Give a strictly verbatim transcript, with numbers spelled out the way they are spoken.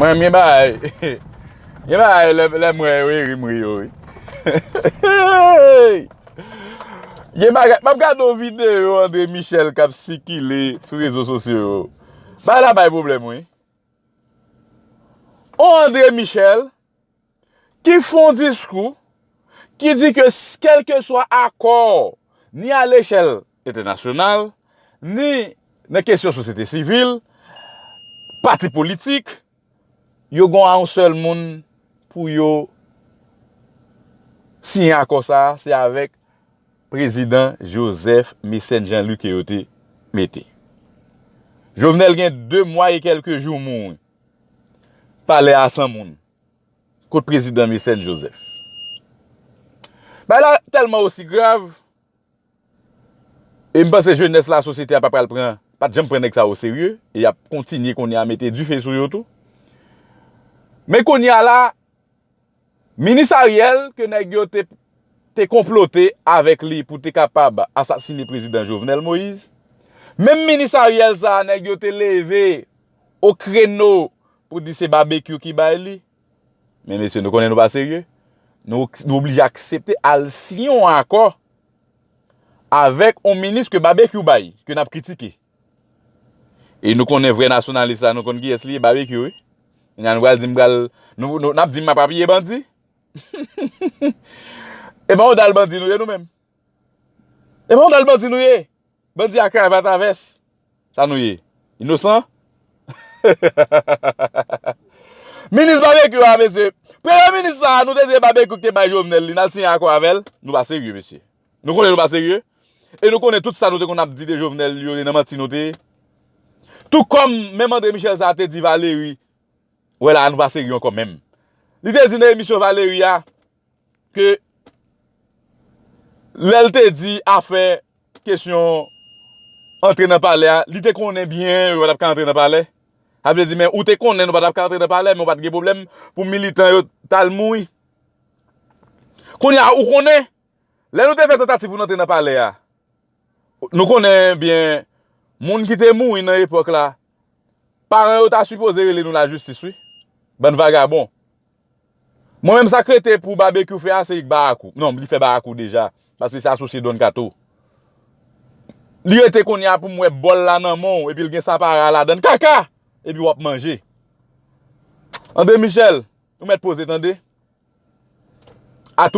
Mwen, gen bagay, gen bagay lè, lè m wè yo, e ri m ri yo, wi. Gen bagay, m ap gade yon videyo André Michel k ap sikile sou rezo sosyo yo. Bagay la bay pwoblèm, wi. On André Michel ki fè yon diskou ki di ke s- kèlkeswa akò, ni a lechèl entènasyonal, ni nan kesyon sosyete sivil, pati politik, yo gen yon sèl moun pou yo siyen akò sa a, se avèk prezidan Joseph Mécène Jean-Louis ke yo te mete. Jovenel gen de mwa e kèlke jou mouri. Palè a san moun. Kot prezidan Mécène Joseph? Bagay la tèlman osi grav, e m panse jenès la, sosyete a pa pral pran, pa t janm pran nèg sa oserye, e y ap kontinye kounye a mete dife sou yo tou. Men kounye a la, minis Ariel, ke nèg yo te, te konplote avèk li pou te kapab asasine prezidan Jovenel Moïse, menm minis Ariel sa a, nèg yo te leve o kreno pou di se Babekyou ki bay li. Men mesye, nou konnen nou pa serye. Nou, nou oblije aksepte al siyen yon akò avèk yon minis ke Babekyou bay, ke n ap kritike. E nou konnen vrè nasyonalis la, nou konn kiyès li ye, Babekyou, wi. Kounye a nou pral di m pral, nou, nou, n ap di m m ap apiye bandi. E pa yon dal bandi nou ye nou menm. E pa yon dal bandi nou ye. Bandi a kravat a vès. Sa nou ye? Inosan? Minis Babekyou a, mesye. Premye minis sa a, nou te di se Babekyou ki te bay Jovenel li, n al siyen akò avè l. Nou pa serye, mesye. Nou konnen nou pa serye. E nou konnen tout sa nou te konn ap di de Jovenel yo, e nan manti nou te ye. Tou kòm menm André Michel sa a te di Valéry, wè la, nou pa serye ankò menm. Li te di nan emisyon Valéry a, ke lè l te di afè kesyon antre nan palè a, li te konnen byen yo pa t ap ka antre nan palè. Sa vle di, men ou te konnen nou pa t ap ka antre nan palè, men w pa t gen pwoblèm pou militan yo t al mouri. Kounye a, ou konnen, lè nou te fè tantativ pou n antre nan palè a, nou konnen byen, moun ki te mouri nan epòk la, paran yo ta sipoze rele nou lajistis, wi. Bann vagabon. Mwen menm, sa k rete pou Babekyou fè a, se Barakou. Non, li fè Barakou deja, paske se asosye Don Kato. Li rete kounye a pou m wè bòl la nan men w, epi l gen sapara ladan l. Kaka! Epi w ap manje. André Michel, ou mèt poze, tande.